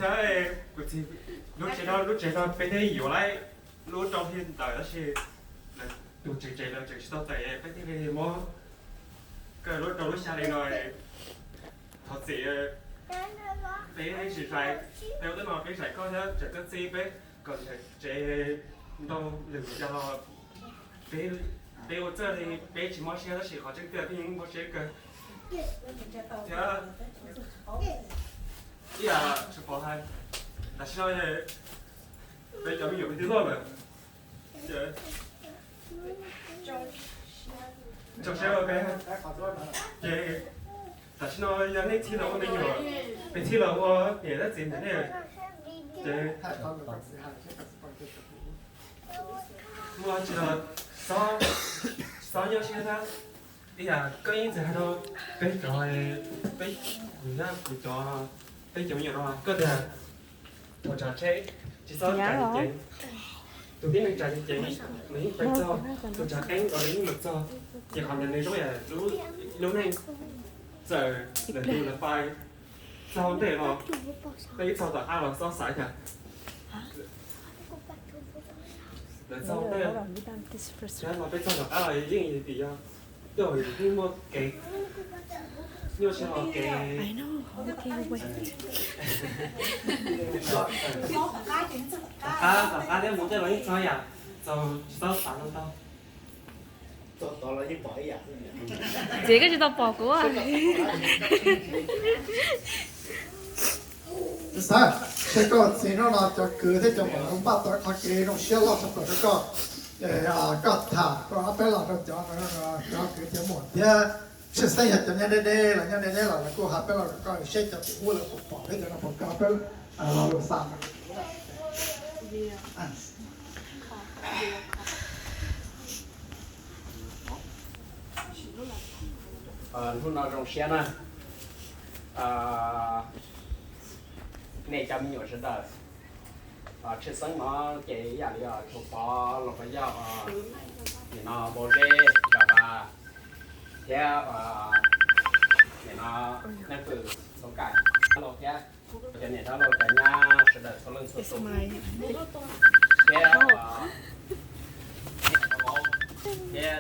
Thiab kuv txiv, lub tsev no, lub tsev no peb thiaj yuav lawm lub rau hli ntawd tab sis tus tswv tsev lawv tseem tsis tau tawm, peb thiaj li muab koj lub rau lub xya li no. Thov txim, peb tsis zais, peb ua tej no peb zais koj thiab tseem koj txib peb kom tsev ntau lwm yam los peb, peb ua txawj li peb tsis mob siab tab sis qhov tseeb tiag peb yeej mob siab kawg. Thiab ib yam tsis pom hais, tam sim no peb cov me nyuam peb twb loj lawm. Rau siab ua peb, ces tam sim no yog nej thiaj los ua me nyuam, peb thiaj los ua niam thiab txiv ntawm nej, ces muaj tsis los xob nyob siab thiab. Ib yam koj yeej txawm hais rau peb cov, peb, kuv thiab kuv cov, peb cov me nyuam no koj tias ua tsav tsheb tsis txhob tsav ceev ceev. Tus tib neeg tsav ceev ceev nws yeej pais txog, tus tsav qeeb los nws yeej mus txog, ces qhov ntawd nws zoo yam lub neej, txawm lwm tus lawv pais txog ntej los, peb ib txog tom qab los txhob xav cas. Lawv txog ntej, los peb txog tom qab los yeej vim yog coj yeej muaj kev nyuaj siab los kev tom qab, tom qab thiab mus ntej los yeej txog yam, txaus tsis txhob xav ntau. Txiv, koj tsis tau pom kuv. Xav, seb koj txiv no no cov kwv thiab cov muam npaj tau qhov kev zoo siab loj tshaj plaws rau koj. Koj tham rau ob peb los rau cov, cov kwv cov muam thiab, tshwj xeeb yog cov nyob deb deb los nyob deb deb los lawv kuj hais peb los rau koj seb cov tim ub lawv puas pom thiab cov no puas koj peb los lus xav. Hnub no zoo siab na, nej cov me nyuam sawv daws, tshwj xeeb no ces ib yam li Tshuas Pov, Los Pov Yauj, nim no Npau Zeb, Zam Vas, thiab nim no Neej Pwm, Txoov Kaim, Lauj thiab cov niam dab laug cov nyab sawv daws txhua leej txhua tus, thiab thiab